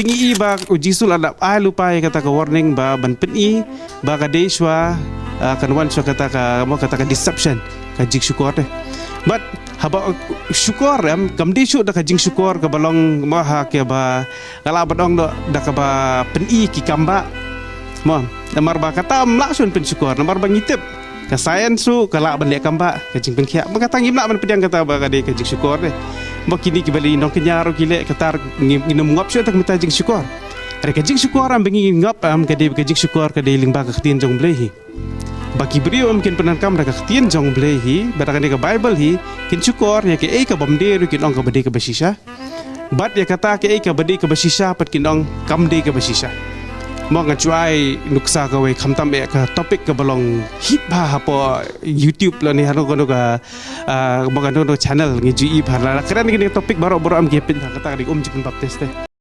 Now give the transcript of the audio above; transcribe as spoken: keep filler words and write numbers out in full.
Ngi i ba u Jisu la dap ai lypa ïa kata ka warning ba ban pyni ba ka dei shuwa, ah, kan wan shuwa kata ka, mo, kata ka deception, ka jingshukor te. But haba, uh, shukor em, kam dei shuh da ka jingshukor kaba long, mo, ha kaba ka lah ban ong noh da kaba pyni ki kam ba. Mo, namar ba kata ym lah shuh ban pynshukor, namar ba ngi tip ka science ruh ka lah ban leh kam ba, ka jingpynkhiah. Ba kata ngim lah ban pdiang kata ba ka dei ka jingshukor te. Ba kine kiba leh nongkñia ruh ki leh, kata ngim, ngim ngop shuh ïa ka jingshukor. Hynrei ka jingshukor em ba ngi ngop em ka dei ka jingshukor ka dei lyngba ka ktien jong U Blei hi. Ba ki briew em kin pyndonkam da ka ktien jong U Blei hi, ba da kane ka Bible hi, kin shukor ïa kaei ka bym dei ruh kin ong kaba dei kaba shisha. Bad ïa kata kaei kaba dei kaba shisha pat kin ong kam dei kaba shisha. Mo, ngan shu ai nuksa kawei, khamtam eh ka topic kaba long hit bha hapoh YouTube lane hano kano ka, ah, mo, kano kano channel ngi ju i bha, la kren kine topic baroh baroh em ki pyn ha kata ka dei um jingpynbaptis te.